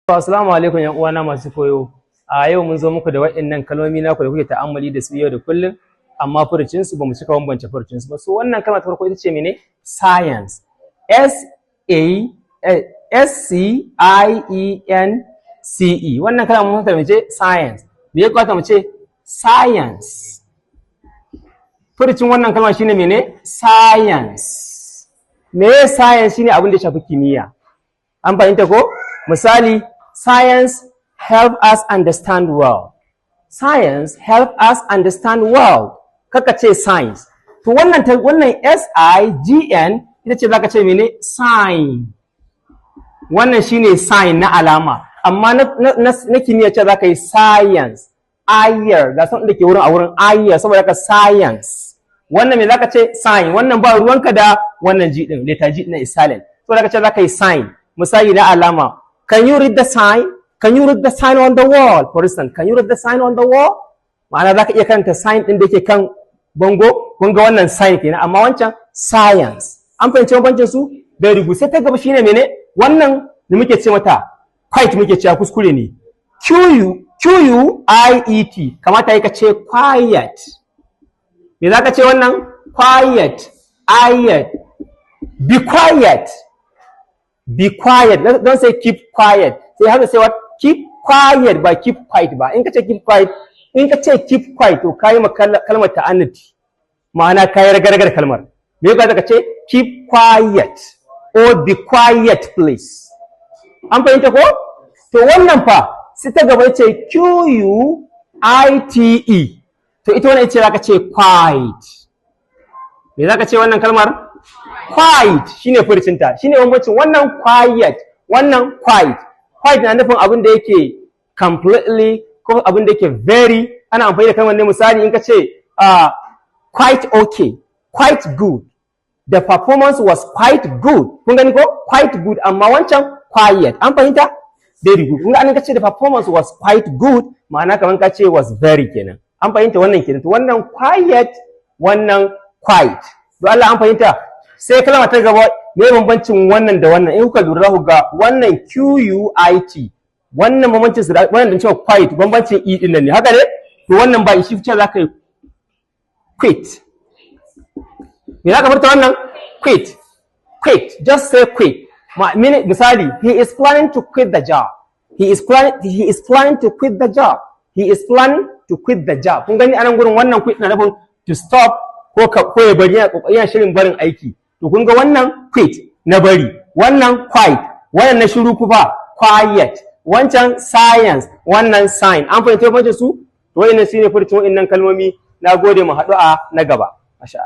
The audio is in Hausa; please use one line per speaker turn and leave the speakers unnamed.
Assalamu alaikum, yan uwana masu koyo. A yau mun zo muku da waɗannan kalmomi naku da kuke ta'ammali da su yau da kullum, amma furucin su bamu cika bambance furucin su ba. So wannan kalma ta farko ita ce mene? Science. S A S C I E N C E. Wannan kalma mun fahimta ce science. Me ya kamata mu ce? Science. Furucin wannan kalma shine mene? Science. Me science? Shine abin da ya shafi kimiyya. An fahimta ko? Misali, science help us understand world. Science help us understand world. Kaka ce science. To wannan wannan S I G N ita ce zaka ce mene? Sign. Wannan shine sign na alama. Amma na kimiyya ce zaka yi science. Ayar ga san da ke wurin a wurin ayar, saboda haka science. Wannan me zaka ce? Sign. Wannan ba ruwanka da wannan G din, letter G din is silent. Saboda haka ce zaka yi sign. Misali na alama. Can you read the sign? Can you read the sign on the wall? For instance, can you read the sign on the wall? Ma'ana zaka iya karanta sign din da yake kan bango. Kun ga wannan sign kenan, amma wancan science. An fahimci bambancin su? Very good. Sai ta gaba shine mene? Wannan da muke ce mata quite, muke cewa kuskure ne. Q U Q U I E T. Kamata yi ka ce quiet. Me za ka ce wannan? Quiet. Quiet. Be quiet. Be quiet. Don't say keep quiet. Say how to say what? Keep quiet, ba keep quiet ba. In ka ce keep quiet, in ka ce keep quiet, to kayi ma kalmar ta'annuti. Ma'ana kayi ragargar kalmar. Me yasa ka ce keep quiet or be quiet, please? An fahimta ko? To wannan fa sai ta gaba ce Q U I T E. To ita wannan ce zaka ce quite. Me zaka ce wannan kalmar? Quite shine furcinta. Shine bambancin wannan quiet, wannan quite. Quite na nufin abin da yake completely ko abin da yake very. Ana amfani da kalmar ne, misali in ka ce quite okay, quite good, the performance was quite good. Kun gani ko? Quite good. Amma wancan quiet. An fahimta? Very good. Kun ga an ka ce the performance was quite good, ma'ana kamar ka ce was very kenan. An fahimta? Wannan kenan. To wannan quiet, wannan quite. Don Allah an fahimta? Sai kalma ta gaba, me bambancin wannan da wannan? In kuka lura, za ku ga wannan Q U I T. Wannan bambancin su da wannan da cewa quite, bambancin e din nan ne. Haka ne? To wannan ba shi ce za ka yi quit. Me za ka furta wannan? Quit. Quit. Just say quit. Misali, he is planning to quit the job. He is planning to quit the job. He is planning to quit the job. Kun gani anan gurin wannan quit na nufin to stop ko ya bari, yana shirin barin aiki. To kun ga wannan quit na bari, wannan quite, wannan na shiru kuma quiet, wancan science, wannan sign. An fahimci bambancin su? To wa'annan shine furcin wa'annan kalmomi. Na gode, mu haɗu a na gaba.